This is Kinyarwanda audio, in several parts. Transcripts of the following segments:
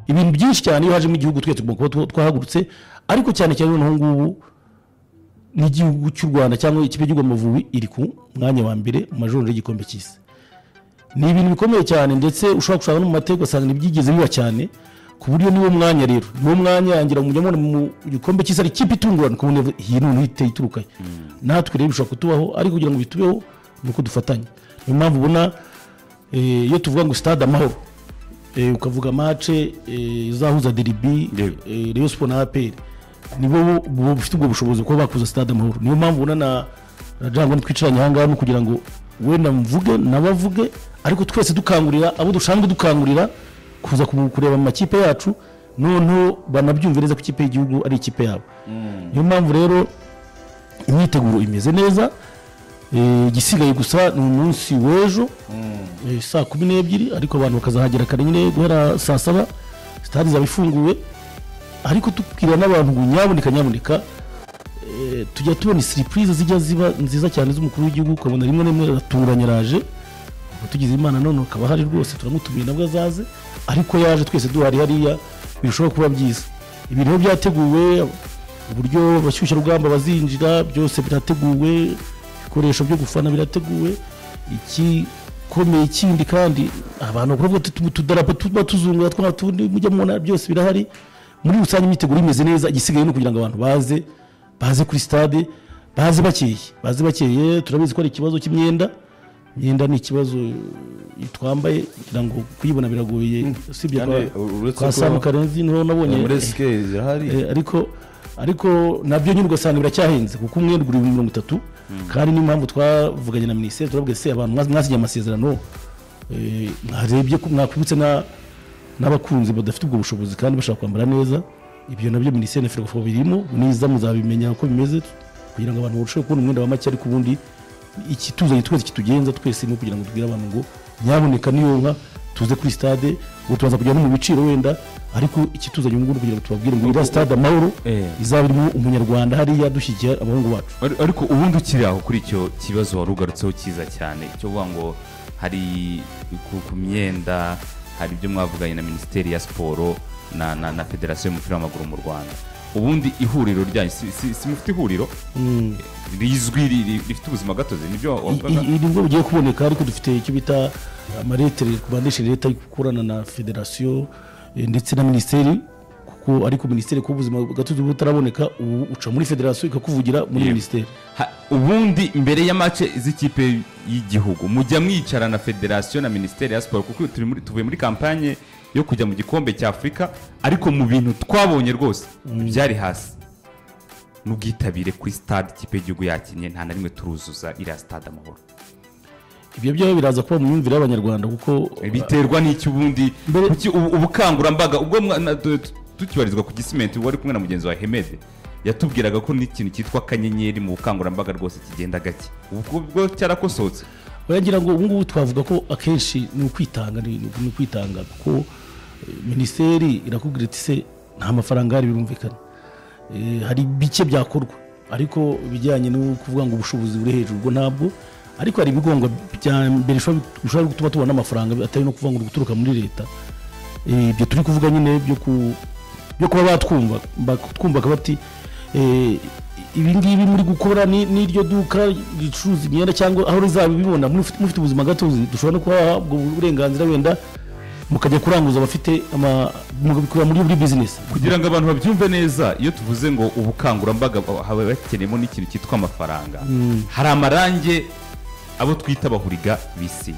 Ibintu byinshi cyane iyo hajemo igihugu twese tugomba kuba twahagurutse, ariko cyane cyane noneho ngubu n'igihugu cy'u Rwanda cyangwa ikipe y'igihugu Amavubi iri ku mwanya wa mbere mu majonjora y'igikombe cy'isi. Ni ibintu bikomeye cyane, ndetse ushobora gushaka no mu mateka ugasanga ntibyigeze biba cyane, ku buryo niwo mwanya rero niwo mwanya yangira mujya mubona mu gikombe cy'isi ari ikipe itungurana, ukabona iyi noneho iteye iturukayo. Natwe rero bishobora kutubaho, ariko kugira ngo bitubeho ni uko dufatanya. Niyo mpamvu ubona iyo tuvuga ngo stade Amahoro, ukavuga match izahuza derby Rayon Sport na APR, nibo bufite ubwo bushobozi kuba bakuza stade Amahoro. Niyo mpamvu ubona na Jangwa twicaranye aha ngaha, no kugira ngo wenda mvuge nabavuge, ariko twese dukangurira abo dusanzwe dukangurira kuza kureba mu makipe yacu, noneho banabyumve neza ko ikipe y'igihugu ari ikipe yabo. Niyo mpamvu rero imyiteguro imeze neza. Igisigaye gusa ni umunsi w'ejo 12:00, ariko abantu bakazahagera kare nyine guhera 7:00 stade izaba ifunguwe. Ariko tubwira n'abantu ngo nyaboneka nyaboneka, tujya tubona surprise zijya ziba nziza cyane z'umukuru w'igihugu, ukabona rimwe na rimwe aratunguranye araje, tugize Imana none akaba hari rwose turamutumiye nabwo azaze, ariko yaje twese duhari hariya birushaho kuba byiza. Ibintu byateguwe, uburyo abashyushyarugamba bazinjira byose birateguwe, ibikoresho byo gufana birateguwe. Igikomeye kindi kandi abantu bavuga utudarapo tuba tuzungura twa tundi mujya mubona byose birahari. Muri rusange imyiteguro imeze neza, igisigaye ni ukugira ngo abantu baze kuri stade, baze bakeye. Turabizi ko ari ikibazo cy'imyenda, imyenda ni ikibazo twambaye, kugira ngo kuyibona biragoye, usibye kwa Sam Karenzi niho nabonye muri SK zirahari, ariko nabyo nyine ugasanga biracyahenze, kuko umwenda ugura 30,000. Kandi niyo mpamvu twavuganye na minisiteri, turabwira se abantu mwasinye amasezerano, mwarebye ko mwakwibutse n'abakunzi badafite ubwo bushobozi kandi bashaka kwambara neza. Ibyo nabyo minisiteri na Ferwafa birimo, niza muzabimenya uko bimeze kugira ngo abantu barusheho kubona umwenda wa make. Ariko ubundi ikituzanye twese kitugenza twese ni kugira ngo tubwire abantu ngo nyaboneka niyo nka tuze kuri stade, ngo tubaza kujya no mu biciro wenda, ariko ikituzanye ubu ngubu kugira ngo tubabwire ngo iriya stade Amahoro izaba irimo umunyarwanda hariya dushyigikiye abahungu bacu. Ariko ubundi ukiri aho kuri icyo kibazo wari ugarutseho cyiza cyane cyo kuvuga ngo hari ku myenda, hari ibyo mwavuganye na minisiteri ya siporo na federasiyo y'umupira w'amaguru mu Rwanda. Ubundi ihuriro ryanyu si mufite ihuriro rizwi rifite ubuzima gatozi, nibyo wavugaga? Nibwo bugiye kuboneka, ariko dufite icyo bita amaretere kubandisha leta gukorana na federasiyo ndetse na minisiteri, kuko ariko minisiteri ku buzima gatozi butaraboneka, ubu uca muri federasiyo ikakuvugira muri minisiteri. Ubundi mbere ya match z'ikipe y'igihugu mujya mwicara na federasiyo na minisiteri ya siporo, kuko tuvuye muri kampanye yo kujya mu gikombe cya Afurika, ariko mu bintu twabonye rwose byari hasi n'ubwitabire kuri stade ikipe y'igihugu yakinye nta na rimwe turuzuza iriya stade Amahoro. Ibyo byo biraza kuba mu myumvire y'abanyarwanda, kuko biterwa n'icyo ubundi ubukangurambaga. Ubwo tukibarizwa ku Gisimenti wari kumwe na mugenzi wa Hemede, yatubwiraga ko n'ikintu cyitwa akanyenyeri mu bukangurambaga rwose kigenda gake, ubwo cyarakosotse. Wagira ngo ubu ngubu twavuga ko akenshi ni ukwitanga, ni ukwitanga, kuko minisiteri irakubwira iti se nta mafaranga hari, birumvikana hari bike byakorwa, ariko ibijyanye no kuvuga ngo ubushobozi buri hejuru ubwo ntabwo, ariko hari ibigongo bya mbere bishobora gutuma tubona amafaranga atari no kuvuga ngo guturuka muri leta. Ibyo turi kuvuga nyine byo kuba batwumva bati ibi ngibi muri gukora n'iryo duka ricuruza imyenda cyangwa aho rizabibona mufite ubuzima gatozi, dushobora no kubaha ubwo burenganzira wenda mukajya kuranguza abafite mukabikora muri business. Kugira ngo abantu babyumve neza, iyo tuvuze ngo ubukangurambaga haba bakeneyemo n'ikintu cyitwa amafaranga. Hari amarange abo twita abahuriga bisi,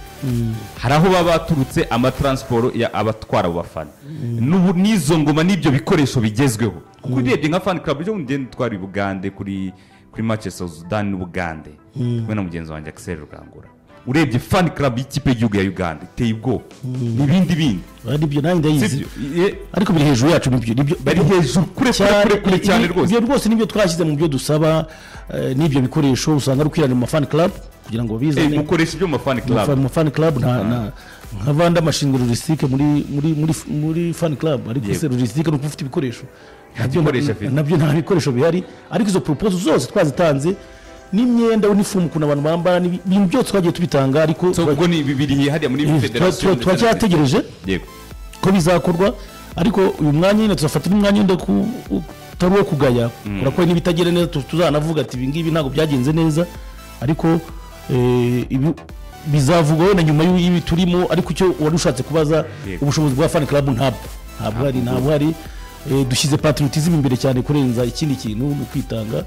hari aho baba baturutse amatransport ya abatwara abo bafana n'izo ngoma n'ibyo bikoresho bigezweho. Kuko urebye nka fan club ejo bundi twari Bugande kuri Manchester Sudan n'Ubugande kumwe na mugenzi wanjye Axel Rugangura, urebye fan club y'ikipe y'igihugu ya Uganda iteye ubwoba n'ibindi bindi nibyo nanjye ndayizi, ariko biri hejuru yacu, nibyo bari hejuru kure kure cyane rwose. Ibyo rwose nibyo twashyize mu byo dusaba, n'ibyo bikoresho usanga ari kwirana mu fan club kugira ngo bizane mukoresha ibyo mu fan club, mu fan club nta nka vanda mashinga logistique muri muri muri muri fan club, ariko se logistique no kufite ibikoresho nabyo nta bikoresho bihari. Ariko izo proposal zose twazitanze, n'imyenda uniform kuna abantu bambara n'ibintu byose twagiye tubitanga, ariko ubwo ni bibiri hariya muri federation twacyategereje ko bizakorwa. Ariko uyu mwanya nyine tuzafata n'umwanya wenda utari uwo kugaya, kubera ko n'ibitagenda neza tuzanavuga ati ibi ngibi ntabwo byagenze neza, ariko ibi bizavugwa wenda nyuma y'ibi turimo. Ariko icyo wari ushatse kubaza, ubushobozi bwa fan club ntabwo hari. Dushyize patriotism imbere cyane kurenza ikindi kintu, mu kwitanga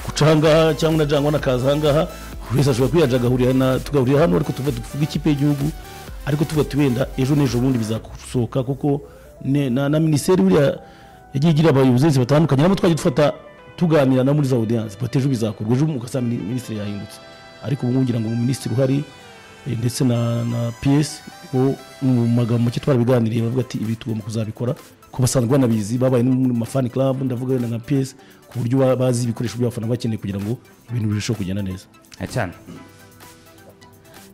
guca ahangaha cyangwa na jangwa nakaza ahangaha, buri wese ashobora kwiyaja agahurira na tugahurira hano, ariko tuvuga ikipe y'igihugu, ariko tuvuga tuti wenda ejo n'ejo bundi bizasohoka, kuko na minisiteri buriya yagiye igira abayobozi benshi batandukanye nabo twagiye dufata tuganira na muri za audience, bati ejo bizakorwa, ejo ugasanga minisitiri yahindutse. Ariko ubu ngubu ngira ngo minisitiri uhari ndetse na PS bo mu magambo make twarabiganiriye, bavuga ati ibi tugomba kuzabikora, ko basanzwe banabizi, babaye no mu ma fan club, ndavuga wenda nka PS, ku buryo bazi ibikoresho by'abafana bakeneye kugira ngo ibintu birusheho kugenda neza. Cyane,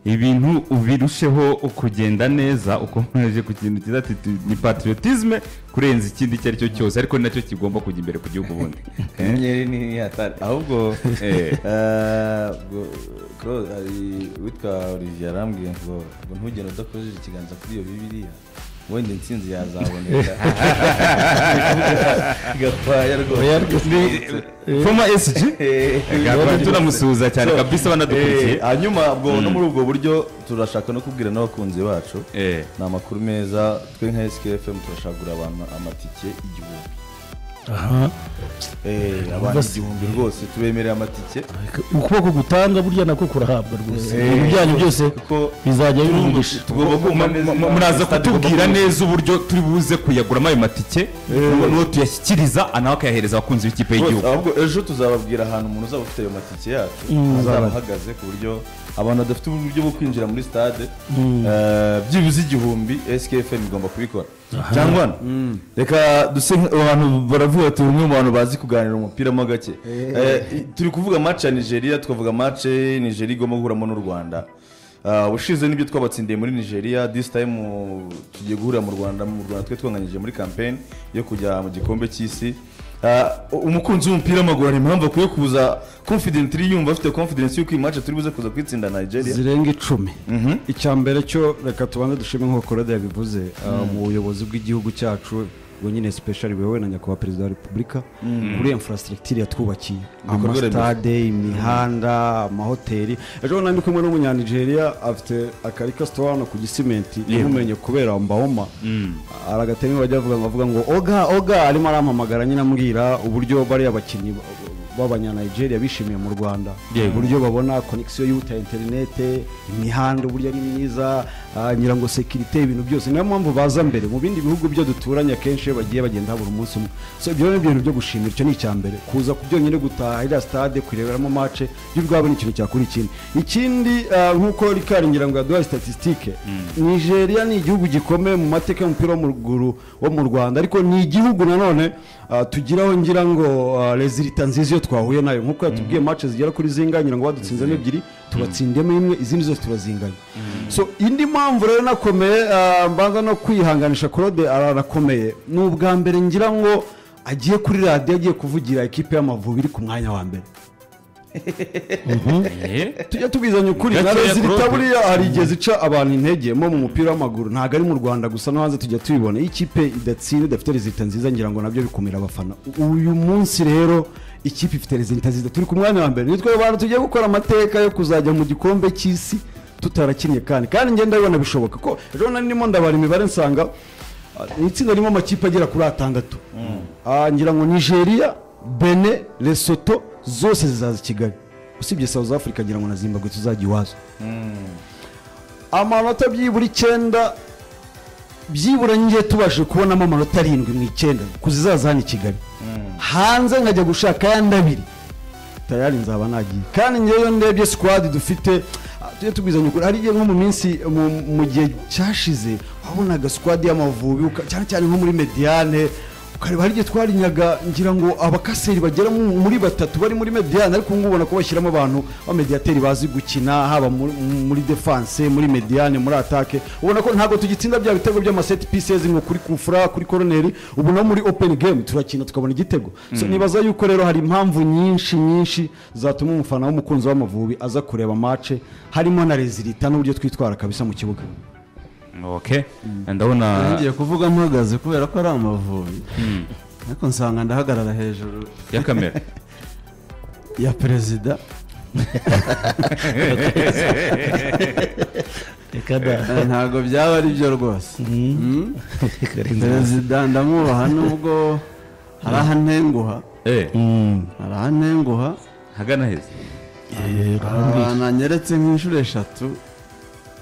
ibintu birusheho kugenda neza. Ukomeje ku kintu cyiza ati ni patriotisme kurenza ikindi icyo ari cyo cyose, ariko ni nacyo kigomba kujya imbere ku gihugu ubundi. Inyenyeri ni hatari ahubwo. Ubwo, Claude, hari uwitwa Olivier arambwiye ngo ntugende udakojeje ikiganza kuri iyo Bibiliya, wenda intsinzi yazaboneka. Gakwaya rwose. Former SG Gakwaya, tunamusuhuza cyane kabisa banadukurikiye. Hanyuma ubwo no muri ubwo buryo turashaka no kubwira n'abakunzi bacu, ni amakuru meza, twe nka SKFM turashaka kugura abantu amatike 1000. Abantu 1000 rwose tubemerera amatike. Ukuboko gutanga burya nako kurahabwa rwose, ibintu byanyu byose kuko bizajya bimugisha. Tugomba kumva neza. Muraza Stade igomba kutubwira kuba- neza uburyo turi buze kuyaguramo ayo matike, n'uwo tuyashyikiriza nawe akayahereza abakunzi b'ikipe Rwose, y'igihugu. ahubwo ejo tuzababwira ahantu umuntu uzaba ufite ayo matike yacu azaba ahagaze, ku buryo abantu badafite uburyo bwo kwinjira muri stade, byibuze 1000 SKFM igomba kubikora. Cyangwa reka duse abantu baravuga ati umwe mu bantu bazi kuganira umupira mo gake. Turi kuvuga match ya Nigeria, tukavuga match Nigeria igomba guhuramo n'u Rwanda. Ubushize nibyo twabatsindiye muri Nigeria, this time tugiye guhurira mu Rwanda. Mu Rwanda twe twanganyije muri campaign yo kujya mu gikombe cy'isi. Umukunzi w'umupira w'amaguru hari impamvu akwiye kuza confidently, yumva afite confidence y'uko iyi match turi buze kuza kwitsinda Nigeria? Zirenga 10. Icya mbere cyo, reka tubanze dushime nk'uko Claude yabivuze, mu buyobozi bw'igihugu cyacu, ubwo nyine special wewe na nyakubahwa Perezida wa Repubulika, kuri infrastructure yatwubakiye. Ibikorwa remezo. Amasitade, imihanda, amahoteli. Ejo bundi ndi kumwe n'Umunyanigeriya afite akarika store hano ku Gisimenti, yamumenye kubera Mbahoma aragatema, bajya bavuga ngo avuga ngo "Oga, oga", arimo arampamagara nyine ambwira uburyo bariya bakinnyi b'Abanyanigeria bishimiye mu Rwanda, uburyo babona connexion yihuta ya interinete, imihanda uburyo ari myiza, ngira ngo sécurité, ibintu byose. Niyo mpamvu baza mbere mu bindi bihugu byo duturanye. Akenshi iyo bagiye bagenda habura umunsi umwe. So ibyo ni ibintu byo gushimira, icyo ni icya mbere. Kuza ku byonyine gutaha iriya stade, kureberamo match byo ubwabo ni ikintu cyakora. Ikindi, nk'uko Rikari ngira ngo yaduhaye statistique, Nigeria ni igihugu gikomeye mu mateka y'umupira w'amaguru wo mu Rwanda, ariko ni igihugu nanone tugiraho ngira ngo résultat nziza iyo twahuye nayo. Nk'uko yatubwiye match zigera kuri zingahe, ngira ngo badutsinzemo ebyiri, tubatsindemo imwe, izindi zose turazinganya. So indi mpamvu rero nakomeye, mbanza no kwihanganisha Claude, arakomeye, ni ubwa mbere ngira ngo agiye kuri radiyo, agiye kuvugira ikipe y'Amavubi iri ku mwanya wa mbere. Tujya tubwizanya ukuri na Gakeya, résultat. Claude. Buriya hari igihe zica abantu intege mo mu mupira w'amaguru, ntabwo ari mu Rwanda gusa, no hanze tujya tubibona. Iyo ikipe idatsinda, idafite résultat nziza, ngira ngo nabyo bikumira abafana. Uyu munsi rero ikipe ifite résultat nziza, turi ku mwanya wa mbere, nitwe bantu tugiye gukora amateka yo kuzajya mu gikombe cy'isi tutarakinnye. Kandi ngenda ndabibona bishoboka, ko ejo nari ndimo ndabara imibare nsanga ni itsinda ririmo amakipe agera kuri atandatu. Ngira ngo Nigeria, Benin, Lesotho zose zizaza i Kigali, usibye South Africa ngira ngo na Zimbabwe tuzajya iwazo. Amanota byibura 9, byibura ngiye tubashe kubonamo amanota 7 mu 9 kuzizaza hano i Kigali, hanze nkajya gushaka ayandi abiri, tayari nzaba nagiye. Kandi ngewe ndebye squad dufite, tujye tubwizanya ukuri, hari igihe nko mu minsi mu gihe cyashize wabonaga squad y'Amavubi, cyane cyane nko muri médiane, ukareba hari igihe twarinyaga ngira ngo abakaseri bagera muri batatu bari muri médiane, ariko ubu ngubu ubona ko bashyiramo abantu b'amediyateri bazi gukina, haba muri défense, muri médiane, muri attaque. Ubona ko ntabwo tugitsinda bya bitego by'ama set pieces ngo kuri kufura, kuri koroneri. Ubu no muri open game turakina tukabona igitego. So nibaza yuko rero hari impamvu nyinshi nyinshi zatuma umufana w'umukunzi w'Amavubi aza kureba match, harimo na résultat n'uburyo twitwara kabisa mu kibuga. Okay, ndabona ngiye kuvuga mpagaze kubera ko ari Amavubi, ariko nsanga ndahagarara hejuru ya kamera ya perezida. Ntabwo byaba ari byo rwose. Perezida ndamwubaha nubwo hari ahantenguha. Arahantenguha hagana heza nanyeretse nk'inshuro 3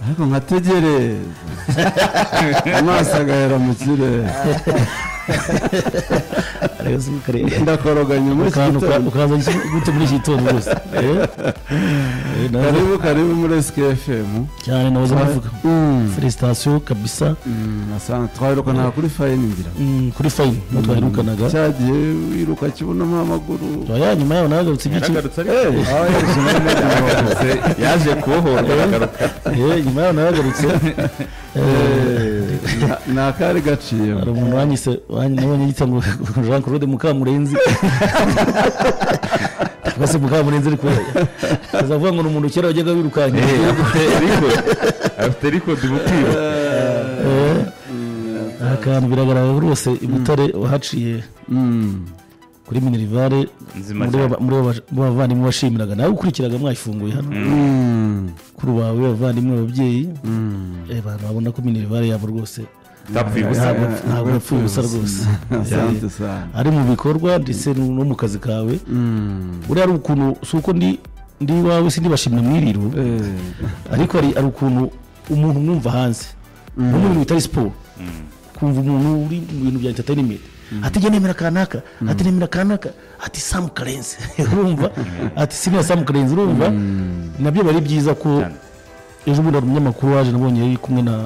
ariko nkategereza amaso agahera mu kirere. Ndakoroganya muri iki gitondo. Ukaza gute muri iki gitondo rwose? Karibu karibu muri SKFM cyane, nahoze navuga felicitation kabisa. Asante. Twahirukanaga kuri fayini ngira kuri fayini twaherukanaga cyagiye wiruka kibonamo amaguru. Oya, nyuma yaho nagarutse ibyiciro. Yaje kubohorwa aragaruka. Nyuma yaho nagarutse ni akari gaciye. Hari umuntu wanyise nabonye yita ngo Jean Claude Mukamurenzi. Rwose Mukamurenzi ariko azavuga ngo ni umuntu kera wajyaga wirukanka. Afite record mu kwiruka. Akantu biragaragara rwose i Butare wahaciye kuri Minerivare muri bavandimwe washimiraga nawe ukurikiraga mwayifunguye hano kuri bawe bavandimwe ababyeyi abantu babona ko Minerivare yabo rwose ntabwo yapfuye ubusa rwose, ari mu bikorwa ndetse no mu kazi kawe. Uriya ari ukuntu si uko ndi iwawe sindibashimira mwiriro, ariko ari ukuntu umuntu mwumva hanze no mu bintu bitari siporo, kumva umuntu uri mu bintu bya entertainment ati jye nemera kanaka, ati nemera kanaka, ati Sam Karenzi urumva, ati siniya Sam Karenzi urumva. Nabyo bari byiza ko ejo bundi hari umunyamakuru waje nabonye yari kumwe na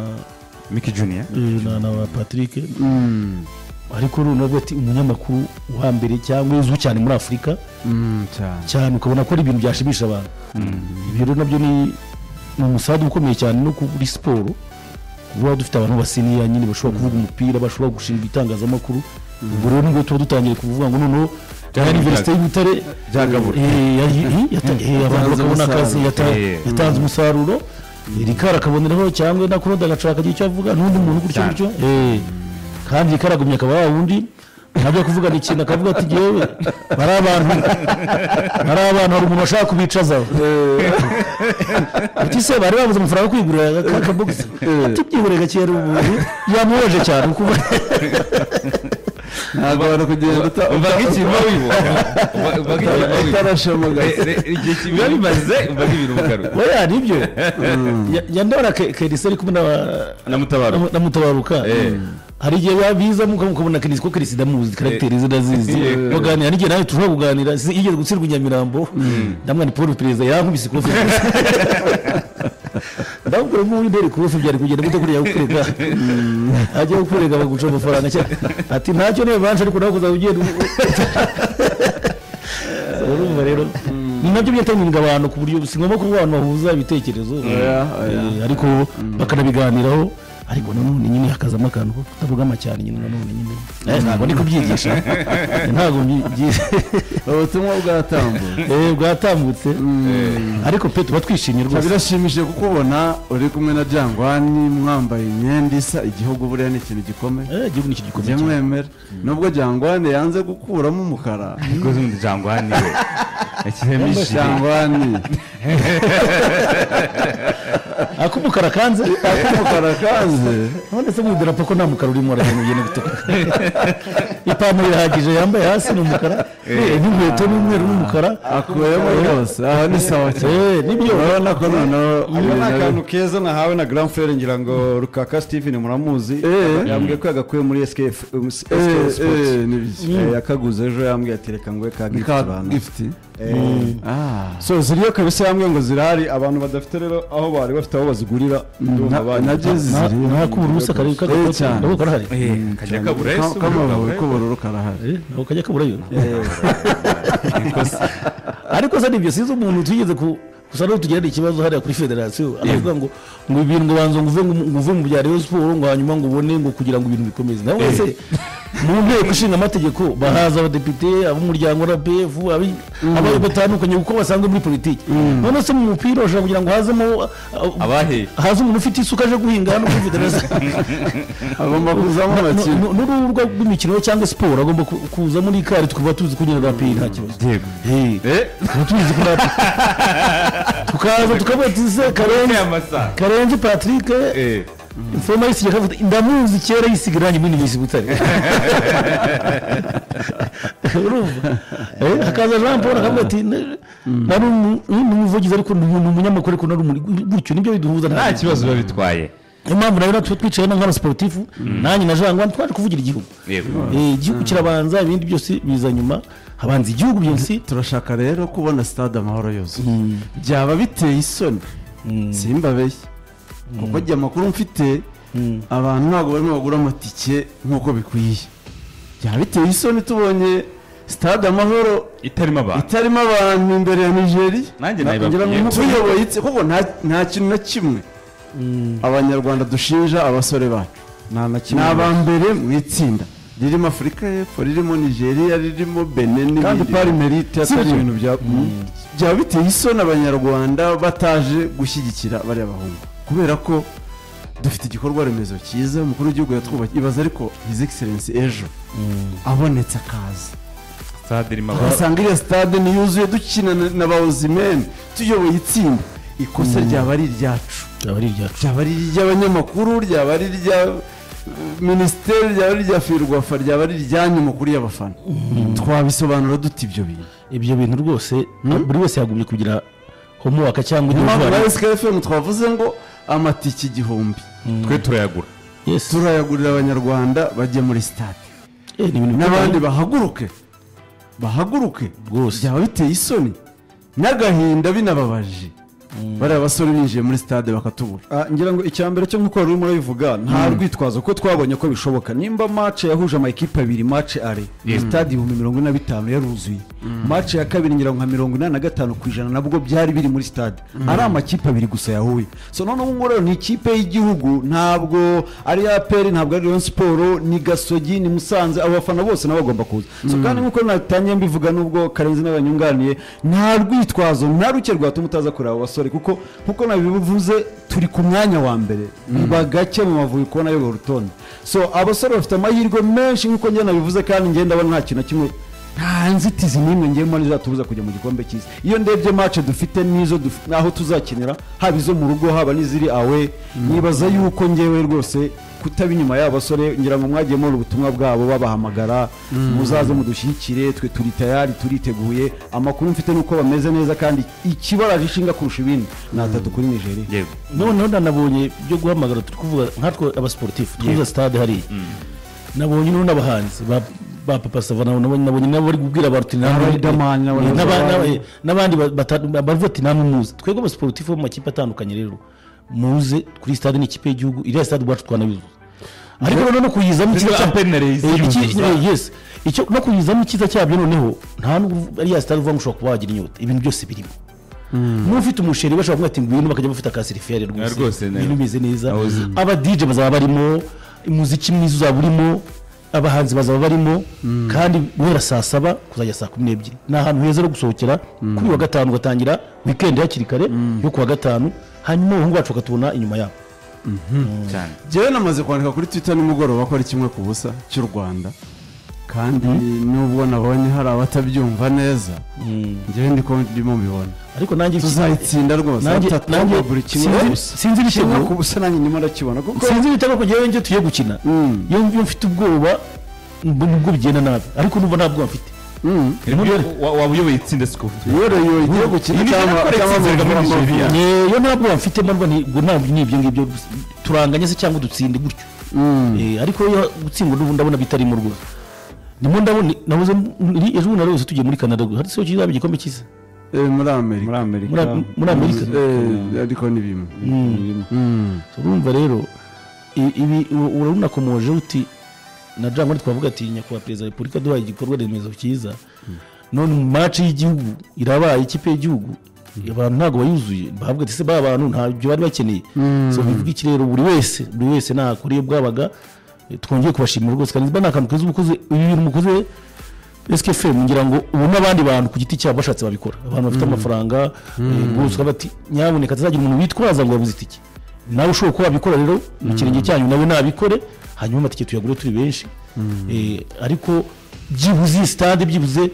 Mickey Junior na Patrick, ariko nubwo ati umunyamakuru wa mbere cyangwa uzwi cyane muri Afurika cyane, ukabona ko ari ibintu byashimisha abantu. Ibyo rero nabyo ni umusadu ukomeye cyane no kuri siporo, kuba dufite abantu basiniya nyine bashobora kuvuga umupira, bashobora gushinga itangazamakuru. Ubwo rero nibwo tuba dutangiye kuvuga ngo noneho Université y'Ibutare abantu bakabona akazi, yatanze umusaruro, Rikara akaboneraho cyangwa na Claude agashaka icyo avuga n'undi muntu gutyo gutyo. Kandi Rikara agumye akaba wa wundi ntabyo kuvuga ikintu akavuga ati jewe bari abantu hari umuntu ashaka kubicaza ati se bari babuze amafaranga yo kwigurira akabogisi, ati byihoreye gakera ubu yamuhoje cyane kuko ntabwo bari kugenda uvaga ikintu wibuka utarashoboga igihe biba bimaze uvaga ibintu mukaruka. Oya nibyo yandora Kerisi ari kumwe na Mutabaruka. Hari igihe biza mukabona Kerisi ko Kerisi ndamuzi karagiteri ze ndazizi, baganira n'igihe nawe tushobora kuganira. Yigeze gutsirwa i Nyamirambo ndamwani Paul perezida yankubise ikofi ndamubwira ngo windere ikofi byari kugenda gute kuriya gukurega ajya gukurega baguca amafaranga cyane ati ntacyo niba banje ariko nawe kuzaba ugenda. Urumva rero ni nabyo byatanga abantu ku buryo si ngombwa ko abantu bahuza ibitekerezo, ariko bakanabiganiraho. Ariko nanone nyine hakazamo akantu ko kutavugama cyane nyine nanone nyine ntabwo ndi kubyigisha, ntabwo mbyigisha. Ubutumwa bwatambutse bwatambutse, ariko pe tuba twishimye rwose. Birashimishije kukubona uri kumwe na Jangwani mwambaye imyenda isa. Igihugu buriya ni ikintu gikomeye. Igihugu ni ikintu gikomeye. Mwemera nubwo Jangwani yanze gukuramo umukara, ariko undi Jangwani we yashyizemo ijire. Jangwani akumukara kanze, akumukara kanze. None se mu idarapo ko nta mukara urimo aragenda ugenda gutuka. Ipantaro irahagije yambaye hasi ni umukara, n'inkweto n'umweru n'umukara akuyemo yose. Aha ni sawa cyane. Nibyo urabona ko noneho ni akantu keza nahawe na Grand Frere, ngira ngo Rukaka Steven muramuzi, yambwiye ko yagakuye muri SKF Sports, yakaguze ejo, yambwiye ati reka ngwe ka gift bana gift. So ziriyo kabisa, yambwiye ngo zirahari abantu badafite rero aho bari bafite aho bazigurira. Nakubura ubusa kari karahari, kajya kabura k'ubururu karahari, nako kajya kaburayo. Ariko se nibyo sinzi umuntu twigeze gusa no tugirana ikibazo hariya kuri federasiyo aravuga ngo ibintu ngo banza ngo uve mu bya Rayon Sports ngo hanyuma ngo ubone ngo kugira ngo ibintu bikomeze. Nawe se Mu nteko ishinga amategeko bahaza abadepite, ab'umuryango RPF, abo batandukanye kuko basanzwe muri politiki. None se mu mupira ushobora kugira ngo hazemo abahe haza umuntu ufite isuka aje guhinga hano kuri federasiyo? Agomba kuzamo amakino. N'urubuga rw'imikino cyangwa siporo agomba kuza muri kare, tukaba tuzi ko nyine RPF nta kibazo. Tuba tuzi ko RPF tukaza tukavuga ati se Karenzi, amasaha Karenzi Patrick informa yisiga akavuga ati, ndamuzi kera yisiga irangi muri Université Butare. Urumva, hakaza Jean Paul akavuga ati nari umuvugizi ariko ni umunyamakuru ariko nari gutyo, nibyo biduhuza. Nta kibazo biba bitwaye. Niyo mpamvu nawe natwe twicaye nk'abasportifu, nanjye na Jean Ngwani twaje kuvugira igihugu. Igihugu kirabanza, ibindi byose biza nyuma, habanza igihugu byose. Turashaka rero kubona stade Amahoro yuzuye. Byaba biteye isoni, simbabeshye, kuko njye amakuru mfite, abantu ntabwo barimo bagura amatike nk'uko bikwiye. Byaba biteye isoni tubonye stade Amahoro itarimo abantu, itarimo abantu imbere ya Nigeria. Nanjye Ngira ngo nabibabwiye. Tuyoboye kuko nta kintu na kimwe abanyarwanda dushinja abasore bacu. Nta na Ni kimwe. aba mbere mu itsinda ririmo Afurika y'Epfo, ririmo Nigeria, ririmo Benin Kandi n'ibindi. par mérite, atari Sibyo? ibintu bya Byaba biteye isoni abanyarwanda bataje gushyigikira bariya bahungu, kubera ko dufite igikorwa remezo cyiza umukuru w'igihugu yatwubakiye. Ibaza ariko His Excellence ejo abonetse akaza Stade irimo abantu. ugasanga iriya stade niyuzuye, dukina na ba Osimhen, tuyoboye itsinda, ikosa ryaba ari iryacu. Byaba ari iryacu. Ryaba ari iry'abanyamakuru, ryaba ari irya minisiteri, ryaba ari irya Ferwafa, ryaba ari iryanyu mukuru y'abafana. Twabisobanura dute ibyo bintu? Ibyo bintu rwose buri wese yagumye kugira homework cyangwa Niyo mpamvu devoir. na SKFM twavuze ngo amatike 1000 Twe turayagura. Yes. Turayagurira abanyarwanda bajye muri stade. Ni ibintu N'abandi bahaguruke, bahaguruke. Rwose. Byaba biteye isoni n'agahinda, binababaje, bariya basore binjiye muri stade bakatubura. Ngira ngo icya mbere cyo, nk'uko wari urimo urabivuga, nta rwitwazo kuko twabonye ko bishoboka. Nimba match yahuje ama ekipe abiri, match aller, stade 45,000 yaruzuye, match ya kabiri ngira ngo nka 85% nabwo byari biri muri stade, ari amakipe abiri gusa yahuye. So none ubu ngubu rero ni ikipe y'igihugu, ntabwo ari APR, ntabwo ari Rayon Sport, ni Gasogi, ni Musanze, abo bafana bose nabo bagomba kuza. So kandi nk'uko natangiye mbivuga, nubwo Karenzi n'abanyunganiye, nta rwitwazo nta ruke rwatuma utaza kureba abo basore, kuko nkuko nabivuze turi ku mwanya wa mbere, biba gake mu Mavubi kubona ayobora urutonde. So abasore bafite amahirwe menshi nk'uko njye nabivuze, kandi njye ndabona nta kintu na kimwe, nta nzitizi n'imwe ngiye mbona izatubuza kujya mu gikombe cy'isi. Iyo ndebye match dufite n'izo n'aho tuzakinira, haba izo mu rugo, haba n'iziri awe, nibaza yuko ngewe rwose kutaba inyuma y'aba basore, ngira ngo mwagiye mubona ubutumwa bwabo babahamagara, muzaze mudushyigikire, twe turi tayari, turiteguye. Amakuru mfite nuko bameze neza, kandi ikibaraje ishinga kurusha ibindi ni atatu kuri Nigeria. Noneho nanabonye byo guhamagara, turi kuvuga nkatwe abasportifu twuzuza stade hariya, nabonye noneho n'abahanzi ba Papa Sava, nabonye nabo bari kubwira ba Ruti Na Riderman, n'abandi bavuga ati namwe muze, twebwe abasportifu bo mu makipe atandukanye rero muze kuri stade, ni ikipe y'igihugu, iriya stade ubwacu twanayuzuza. Ariko noneho no kuyizamo icyiza APR na Rayon ziyuzuza. Yes, icyo no kuyizamo icyiza cyabyo, noneho nta nubwo ariya stade uvuga ngo ushobora kuba wagira inyota, ibintu byose birimo. N'ufite umusheri bashobora kuvuga ati ngwino, bakajya bafite ka serveur rwose, Rwose, ibintu bimeze neza. Nahoze. Aba DJ bazaba barimo, umuziki mwiza uzaba urimo, abahanzi bazaba barimo, kandi guhera saa 7 kuzajya saa 12 ni ahantu heza ho gusohokera kuri wa gatanu, ugatangira weekend hakiri kare yo kuwa gatanu, hanyuma abahungu bacu bakatubona inyuma yabo. Cyane. Njyewe namaze kwandika kuri Twitter nimugoroba ko ari 1-0 cy'u Rwanda, kandi nubwo nabonye hari abatabyumva neza, njyewe ndiko ndimo mbibona. Ariko nanjye Tuzayitsinda rwose. nanjye Atatu. nanjye Buri kimwe gusa. Sinzi Kimwe ibitego. ku busa, nanjye ndimo ndakibona kuko Sinzi ibitego, kugira ngo njye tugiye gukina, iyo mfite ubwoba nubwo bigenda nabi, ariko numva nta bwoba mfite. Waba uyoboye itsinda siko ufite Iyo Rayon igiye gukina Iyi ni cyangwa gukora cyangwa itsinze muri Nigeria. Iyo nta bwoba mfite mba ngo ntabwo ni ibyo ngibyo, turanganye se cyangwa dutsinde gutyo. Ariko iyo gutsindwa n'ubu ndabona bitarimo rwose, ndimo ndabona nabuze ejo bundi narose tugiye muri Canada, hari se kizaba igikombe cyiza. Muri Amerika. Muri Amerika. Muri Amerika. Ariko ni bimwe. Urumva rero ibi urarunakomoje uti na Jangwa twavuga ati nyakubahwa perezida wa repubulika duhaye igikorwa remezo cyiza, none match y'igihugu irabaye, ikipe y'igihugu abantu ntabwo bayuzuye, bavuga ati se ba bantu ntabyo bari bakeneye. So bivuga iki rero? Buri wese nakora iyo bwabaga Twongeye kubashimira rwose kandi ni akantu keza ubukoze, ibi bintu mukoze SKFM, ngira ngo ubu n'abandi bantu ku giti cyabo bashatse babikora, abantu bafite amafaranga rwose bati nyaboneka tazagira umuntu witwaza ngo yabuze itike, nawe ushobora kuba wabikora rero mu kirenge cyanyu nawe nabikore, hanyuma amatike tuyagure turi benshi. Ariko byibuze stade byibuze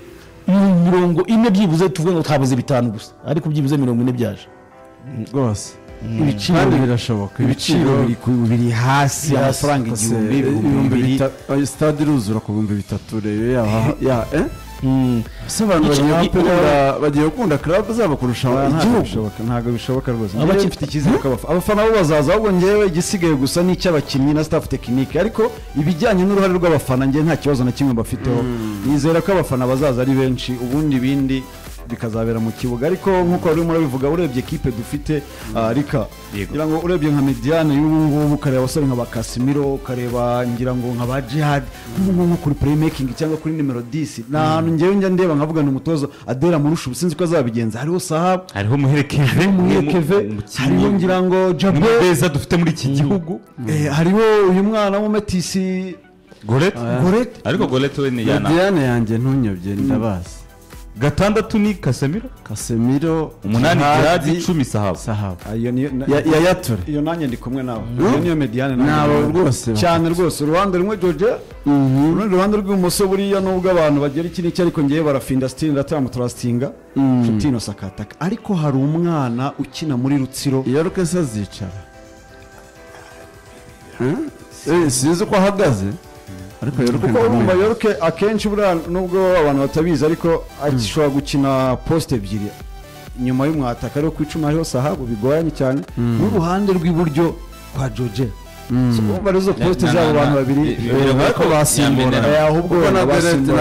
40 byibuze tuvuge ngo twabuze 5 gusa, ariko byibuze 40 byaje rwose. Ibiciro birashoboka, ibiciro biri hasi, amafaranga 1000 stade iruzura ku 3000 rero ya abantu bagiye gukunda club zabo kurusha igihugu. Ntabwo bishoboka rwose, mfite icyizere ko abafana bo bazaza, ahubwo ngewe igisigaye gusa ni icy'abakinnyi na staff technique, ariko ibijyanye n'uruhare rw'abafana ngewe nta kibazo na kimwe mbafiteho. Nizera ko abafana bazaza ari benshi, ubundi ibindi bikazabera mu kibuga. Ariko nkuko wari murabivuga, urebye equipe dufite Rika, ngira ngo urebye nka Mediane y'ubu ngubu, ukareba abasore nka ba Casemiro, ukareba ngira ngo nka ba Jihad nk'ubu kuri playmaking cyangwa kuri nimero 10, ni ahantu ngewe njya ndeba nkavuga ni umutoza Adera Murusha, sinzi ko azabigenza. Hariho Sahab, hariho Muherekeve, hariho ngira ngo Jabe beza dufite muri iki gihugu, hariho uyu mwana w'Umetisi Goret, ariko Goret we ni yana Mediane yanjye ntunyobye ndabazi. 6 ni Casemiro, 8 Jihad, 10 Sahab. Ayo niyo ya Yature, iyo nanjye ndi kumwe nawe, iyo niyo Mediane nawe rwose cyane rwose. Uruhande rumwe George, urundi ruhande rw'ibumoso buriya nubwo abantu bagera iki n'iki, ariko ngiye barafinda style ndatamutrustinga Nshuti Sakataka. Ariko hari umwana ukina muri Rutsiro, iyo Rukesa zicara sinzi uko ahagaze, ariko kuko urumva Yorke akenshi buriya nubwo abantu batabizi, ariko ashobora gukina poste ebyiri nyuma y'umwataka, ariho ku 10 hariho Sahabu bigoranye cyane, n'uruhande rw'iburyo kwa George. Urumva izo poste z'abo bantu babiri ariko basimbura, ahubwo na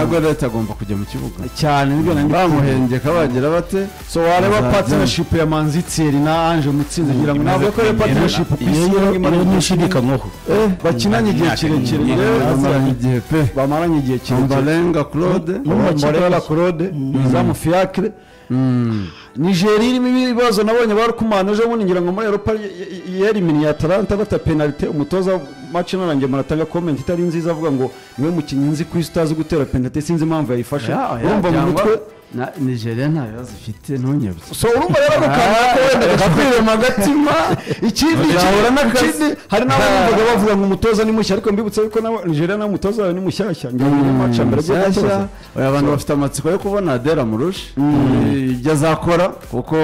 Goret agomba kujya mu kibuga cyane, nibyo nandi bamuhengeka bagira bate. So wareba partnership ya Manzi Thierry na Ange Mutsinzi, ngira ngo ntabwo ko ari partnership ku isi nishidikanywaho, bakinanye igihe kirekire, bamaranye igihe kirekire. Mbalenga Claude, Mbalenga Claude Izamu Fiacre. Nigeria irimo ibibazo nabonye barukumana ejo bundi, ngira ngo muri Europa yeriminiye Atalanta bata penalty, umutoza match narangiye muratanga comment itari nziza avuga ngo niwe mukinnyi nzi ku isi utazi gutera penalty, sinzi impamvu yayifashe. Urumva mu mutwe na Nigeria nta bibazo ifite ntunyobye. So urumva rero gukanda ko wenda gakwirema agatima. Ikindi hari n'abavuga bavuga ngo umutoza ni mushya, ariko mbibutse yuko na Nigeria na umutoza wayo ni mushyashya, ngira ngo match mbere mushyashya. Oya, abantu bafite amatsiko yo kubona Adera Murusha ibyo azakora, kuko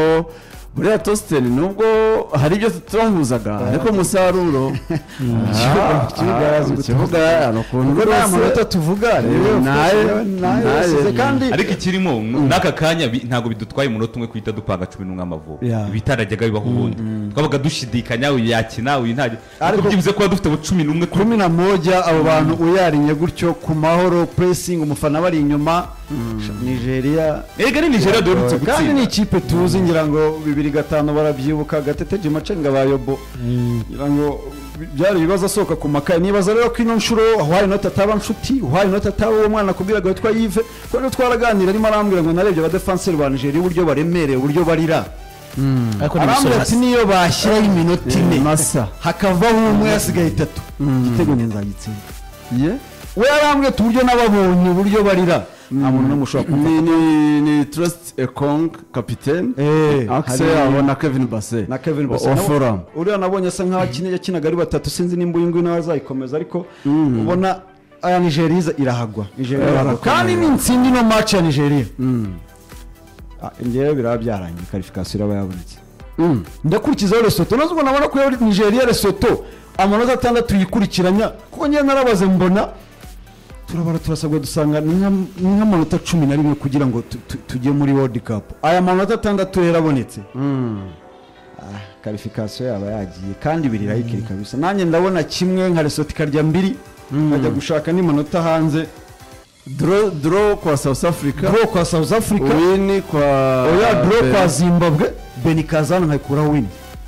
buriya Tositen nubwo hari ibyo tutahuzaga, ariko umusaruro kibuga ukuntu amanota tuvuga nayo. Ariko ikirimo n'aka kanya ntabwo bidutwaye umunota umwe kuhita dupanga 11 Amavubi, ibitarajyaga bibaho ubundi twabaga dushidikanya uyu yakina uyu ntajya, ariko byibuze kuba dufite 11 11 abo bantu uyarinye gutyo ku mahoro pressing, umufana bari inyuma. Nigeria ega ni Nigeria duherutse gutsinda, kandi ni ikipe tuzi, ngira ngo 2005 barabyibuka, Gatete Jimacenga bayobo, ngira ngo byari ibibazo asohoka ku makaye. Nibaza rero ko ino nshuro why not ataba Nshuti, why not ataba uwo mwana kubwiraga witwa Yves, ko rero twaraganira arimo arambwira ngo narebye abadefenseur ba Nigeria uburyo baremereye, uburyo barira, arambwira ati niyo bashyiraho iminota 4 hakavaho umwe yasigaye 3 igitego nzagitsinda. We yarambwiye uburyo nababonye uburyo barira, nta muntu n'umwe ushobora kumva. Ni Trust Ekong kapitene, Axel abona Kevin Basse na Kevin Basse wa Forum. Uriya nabonye asa nkaho yakinaga ari batatu, sinzi nimba uyu nguyu nawe azayikomeza, ariko ubona aya Nigeria irahagwa, Nigeria irahagwa kandi ni intsinzi no match ya Nigeria. Ngewe biraba byarangiye, qualification iraba yabonetse. Ndakurikizaho Lesotho, nazo ubona ko Nigeria Lesotho amanota 6 yikurikiranya, kuko ngewe narabaze mbona turabara turasabwa dusanga ni nk'amanota 11 kugira ngo tujye muri World Cup. Aya manota 6 yarabonetse, qualification yaba yagiye kandi birayikiri kabisa. Nanjye ndabona kimwe nka Lesotho ikarya 2 nkajya gushaka n'imanota hanze. Draw kwa South Africa, draw kwa South Africa, win kwa oya, draw kwa Zimbabwe, Benikazana nkayikuraho win,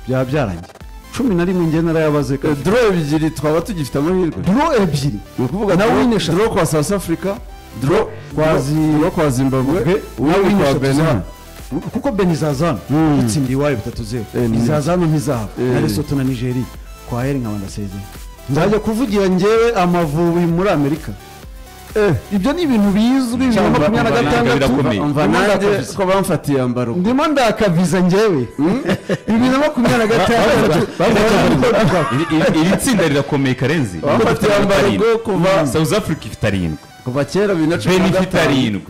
byaba byarangiye. 11 nge narayabaze. Draw ebyiri twaba tugifite amahirwe, draw ebyiri ni ukuvuga na win eshatu, draw kwa South Africa, draw kwa Zimbabwe, win kwa Benin, kuko Benin izazana itsinda iwayo 3-0, izazana ntizahava na Lesotho na Nigeria kwa heri nkaba ndasezeye. Nzajya kuvugira njyewe Amavubi muri Amerika. Ibyo ni ibintu bizwi 2026. Umva nanjye ko bamfatiye ambaruko. Ndimo ndakaviza njyewe. 2026. Iri tsinda rirakomeye Karenzi. Bamfatiye ambaruko kuva South Africa ifite 7. Kuva kera 2015 Benin ifite 7.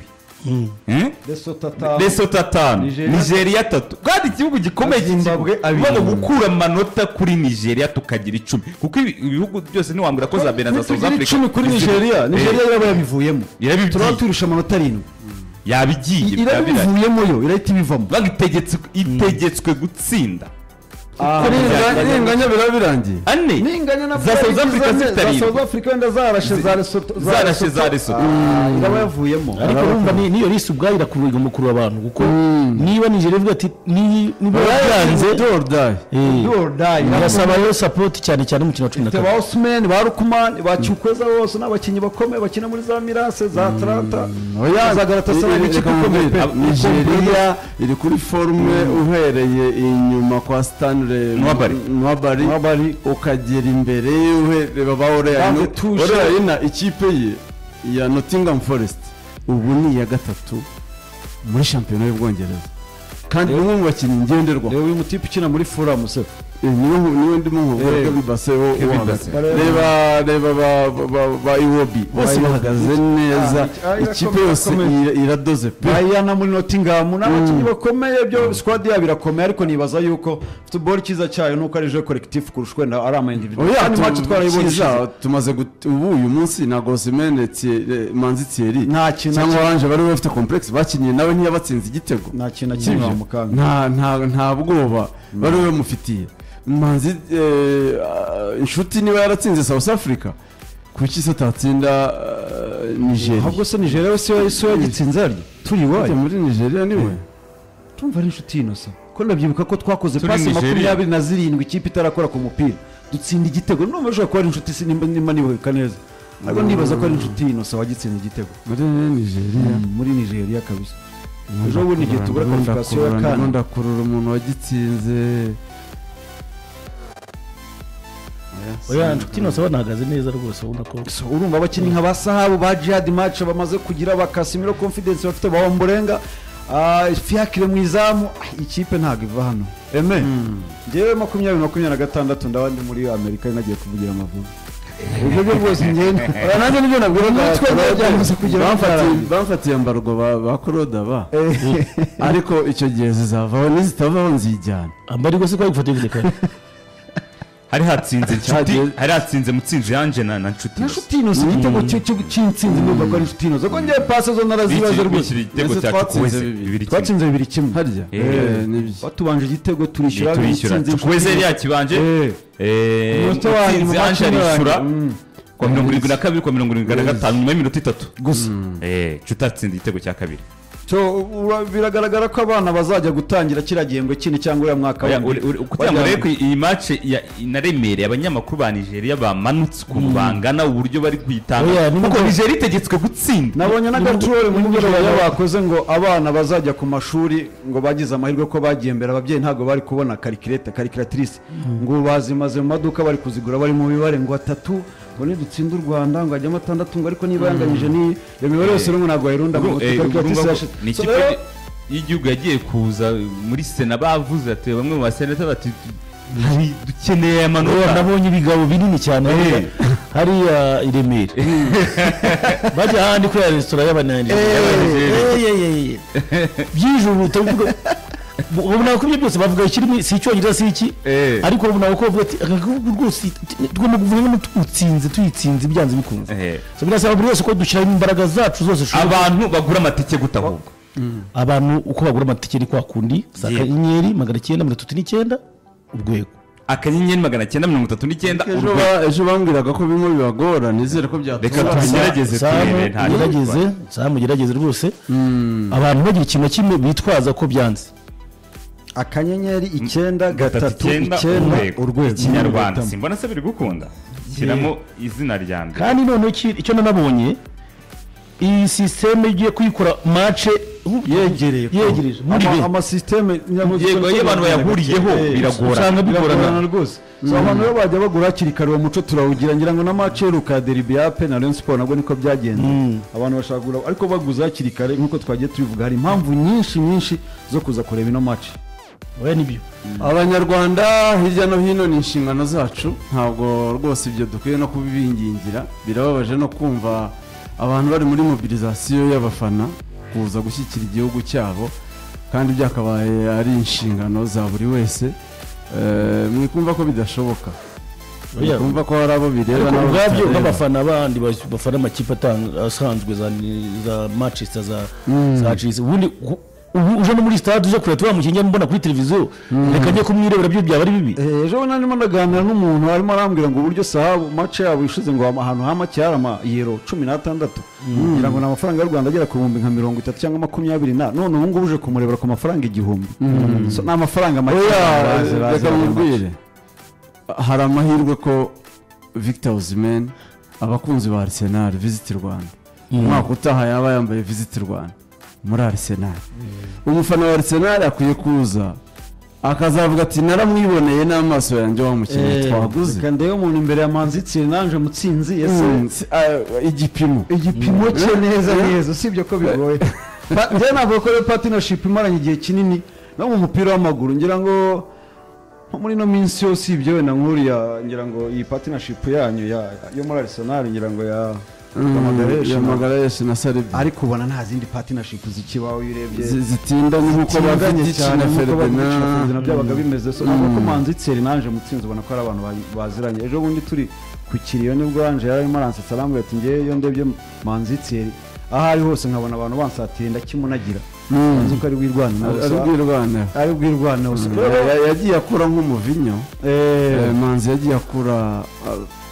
Lesotho 5, Nigeria 3. Kandi igihugu gikomeye Zimbabwe 2. Gukura amanota kuri Nigeria tukagira 10. Kuko ibihugu byose ntiwambwira ko za Benin za South Africa 10 kuri Nigeria. Nigeria iraba yabivuyemo. Turaba turusha amanota 7. Yabigiye irabivuyemo yo irahita ibivamo. Bagitegetse itegetswe gutsinda. Ninganya birabirangiye. Ane ninganya na za South Africa zifite South Africa wenda zarashe za Lesotho zarashe za Lesotho iraba yavuyemo. Ariko urumva niyo risi ubwayo irakurura umukuru abantu kuko niba Nigeria ivuga ati niba byanze do or die do or die birasaba yo support cyane cyane umukino wa 12. Ba Osimhen ba Lukman ba Chukwueze bose n'abakinnyi bakomeye bakina muri za Milan za Atalanta za Galatasaray n'ikipe ikomeye. Nigeria iri kuri forme uhereye inyuma kwa Stanley Nwabari ukagera imbere reba ba Oreya ikipe ye ya Nottingham Forest ubu ni iya 3 muri shampiyona y'Ubwongereza kandi umwe mu bakinnyi ngenderwa. Reba uyu mutipe ukina muri Fulham se niwe ndimo nkuvuga Kevin Basse reba ba Iwobi bose bahagaze neza ikipe yose iradoze pe. Bayana muri Nottingham n'abakinnyi bakomeye byo squad yabo irakomeye ariko nibaza yuko football cyiza cyayo nuko ari jeu collectif kurusha wenda ari ama individual. Kandi match twarayibonye tumaze ubu uyu munsi na Osimhen Manzi Thierry cyangwa Ange bari bafite complex bakinnye nawe ntiyabatsinze igitego nta kintu kimwe bamukanga nta bwoba bari bamufitiye. Manzi inshuti niba yaratsinze South Africa kuki se atatsinda Nigeria? Ahubwo se Nigeria we se yagitsinze arya turi iwayo muri Nigeria niwe tumva ari inshuti inosa ko ndabyibuka ko twakoze pasi 27 ikipe itarakora ku mupira dutsinda igitego. Ndumva ashobora kuba ari inshuti nimba nibuka neza ariko ndibaza ko ari inshuti inosa wagitsinze igitego muri Nigeria muri Nigeria kabisa. Ejo bundi igihe tubura qualification ya kane ndakurura umuntu wagitsinze. Oya inshuti inosa banahagaze neza rwose ubona ko urumva abakinnyi nka ba Sahabu ba Jihad match bamaze kugira ba Casemiro confidence bafite ba Ombolenga Fiacre mu izamu ikipe ntago iva hano. Eme njyewe 2026 ndaba ndi muri Amerika nagiye kuvugira Amavubi. Ibyo byo rwose ngende nanjye nibyo nabwiraga bamfatiye ambargo ba Claude ba ariko icyo gihe zizavaho nizitavaho nzijyana. Ambargo se kwa gufata kare hari hatsinze inshuti hari hatsinze Mutsinzi Ange na Nshuti Nshuti inosa igitego cy'intsinzi ndumva ko ari Nshuti inosa ko ngiye passe zo narazibaze rwose. Igitego cya Chukwueze twatsinze 2-1 harya batubanje igitego turishyura Mutsinzi Chukwueze yari yakibanje Mutsinzi Ange arishyura kwa 72 kwa 75 nyuma y'iminota 3 gusa Nshuti atsinze igitego cya kabiri. So biragaragara ko abana bazajya gutangira kiriya gihembwe kindi cyangwa uriya mwaka wundi. Kugira ngo rero iyi match inaremereye abanyamakuru ba Nigeria bamanutse ukuntu bangana uburyo bari kuyitanga kuko Nigeria itegetswe gutsinda. Nabonye n'agatrole mu mugoroba bakoze ngo abana bazajya ku mashuri ngo bagize amahirwe ko bagiye mbere ababyeyi ntabwo bari kubona calculatrice ngo bazimaze mu maduka bari kuzigura bari mu mibare ngo 3 ngo nidutsinda u Rwanda ngo ajyamo 6 ngo ariko niba yanganyije ni iyo mibare yose rumwe ntabwo wayirunda mu calculatrice yashize. Ni ikipe y'igihugu yagiye kuza muri Sena bavuze ati bamwe mu basenata bati dukeneye amanota. Nabonye ibigabo binini cyane hariya i Remera bajya ahandi kuri resitora y'abanyanigeriya byijuru utavuga ubona ko ibyo byose bavuga ikirimi si icyongereza si iki ariko ubona ko bavuga ati rwose tugomba kuvuga ngo tutsinze tuyitsinze byanze bikunze. So birasaba buri wese ko dushyiramo imbaraga zacu zose. Abantu bagura amatike gute ahubwo? Abantu uko bagura amatike ni kwa kundi za *939 urwego *939 urwego. Ejo bambwiraga ko bimwe bibagora nizere ko byatuma. Reka tugerageze turebe nta gerageze mugerageze rwose. Abantu bagira ikintu kimwe bitwaza ko byanze. *939 urwego Kinyarwanda simbona se biri gukunda shyiramo izina rya mbere. Kandi none icyo nanabonye iyi systeme igiye kuyikora match yegereye ama systeme yego iyo abantu bayahuriyeho biragorana bigorana rwose. So abantu rero bajya bagura hakiri kare, uwo muco turawugira. Ngira ngo na match iheruka ya derby ya APR na Rayon Sport nabwo niko byagenze, abantu bashaka kugura ariko baguze hakiri kare. Nk'uko twagiye tubivuga, hari impamvu nyinshi nyinshi zo kuza kureba ino match. Oya, nibyo. Abanyarwanda hirya no hino, ni inshingano zacu, ntabwo rwose ibyo dukwiye no kubibingingira. Birababaje no kumva abantu bari muri mobilisation y'abafana kuza gushyigikira igihugu cyabo, kandi byakabaye ari inshingano za buri wese. Mwikumva ko bidashoboka, Oya. kumva ko hari abo bireba Ariko n'abo ubwabyo bitareba. nk'abafana bandi bafana amakipe asanzwe za Manchester, za Chelsea, ubundi ubu uje no muri stade uje kureba turiya mukinnyi mbona kuri televiziyo, reka njye kumwirebera, byo byaba ari bibi? Ejo bundi narimo ndaganira n'umuntu, arimo arambwira ngo uburyo sahabu match yabo ishize, ngo ahantu ha make hari amayero 16, ngira ngo ni amafaranga y'u Rwanda agera ku 30,000 cyangwa 20 na none ubu ngubu uje kumurebera ku mafaranga 1000. So, ni amafaranga make. Oya, baze reka bareba match. mubwire, hari amahirwe ko Victor Osimhen, abakunzi ba Arsenal, Visit Rwanda umwaka utaha yaba yambaye Visit Rwanda muri Arsenal. Umufana wa Arsenal akwiye kuza akazavuga ati: "Naramwiboneye n'amaso yanjye wa mukinnyi twaguze." Reka ndebe umuntu imbere ya Manzi Thierry nanje Mutsinzi ese Igipimo igipimo cye neza neza, usibye ko bigoye. Njyewe navuga ko rero partnership imaranye igihe kinini no mu mupira w'amaguru, ngira ngo nko muri ino minsi yose, usibye wenda nk'uriya, ngira ngo iyi partnership yanyu yo muri Arsenal, ngira ngo ya Magalhaes Ya Magalhaes na Saliba. Ariko ubona nta zindi partnership zikibaho iyo urebye Zitinda nk'uko ba zitindanye Vidic cyane na nk'uko ba Vidic na Ferdinand. Ferdinand byabaga bimeze. So navuga ko Manzi Thierry nanje Mutsinzi ubona ko ari abantu baziranye. Ejo bundi turi ku kiriyo nibwo Ange yari arimo aransetsa, arambwira ati: "Ngewe iyo ndebye Manzi Thierry aho ari hose nkabona abantu bansatiriye, ndakimunagira, nzi ko ari bwirwaneho." Ari bwirwaneho. Ari bwirwaneho. So, Yagiye akura nk'umuvinyo. Manzi yagiye akura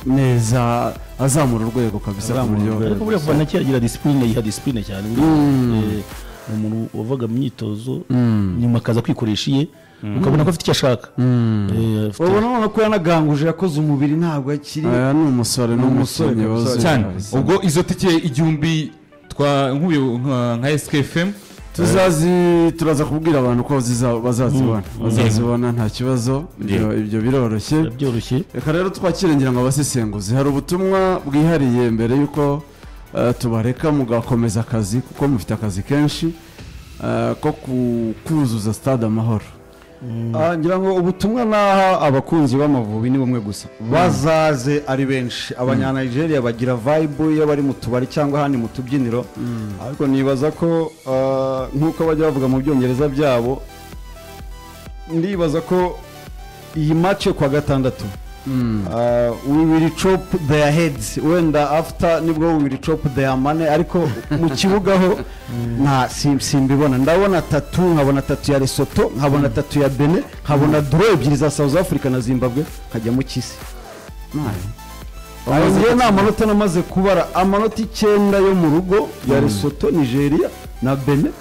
neza, azamura urwego kabisa ku Azamura buryo urwego. Ariko buriya kuva na kera agira discipline, yiha discipline cyane buriya. Ni umuntu wavaga mu myitozo nyuma akaza kwikoresha iye, ukabona ko afite icyo ashaka. Ubona none ko yanaganguje, yakoze umubiri, ntabwo akiri Aya ni umusore, ni Ni umusore umusore kabisa. wuzuye Cyane. kabisa. Ubwo izo tike 1000 twa nk'uyu nka SKFM Tuzazi turaza kubwira abantu ko bazazibona, nta kibazo, ibyo biroroshye. Byoroshye. Reka rero twakire ngira ngo abasesenguzi, hari ubutumwa bwihariye mbere y'uko tubareka mugakomeza akazi, kuko mufite akazi kenshi ko kuzuza Stade Amahoro. Ngira ngo ubutumwa naha abakunzi b'Amavubi ni bumwe gusa: bazaze ari benshi. Abanyanigeria bagira vibe iyo bari mu tubari cyangwa ahandi mu tubyiniro, ariko nibaza ko nk'uko bajya bavuga mu Byongereza byabo, ndibaza ko iyi match yo kuwa gatandatu, we will chop their heads. Wenda after nibwo we will chop their money, ariko mu kibuga ho nta simbibona. Ndabona tatu, nkabona tatu ya Lesotho, nkabona tatu ya Benin, nkabona draw ebyiri za South Africa na Zimbabwe, nkajya mu kisi. Ayo ngewe ni amanota namaze kubara, amanota 9 yo mu rugo ya Lesotho, Nigeria na Benin,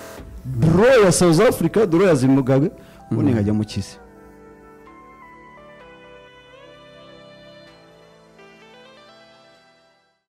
draw ya South Africa, draw ya Zimbabwe, ubundi nkajya mu kisi.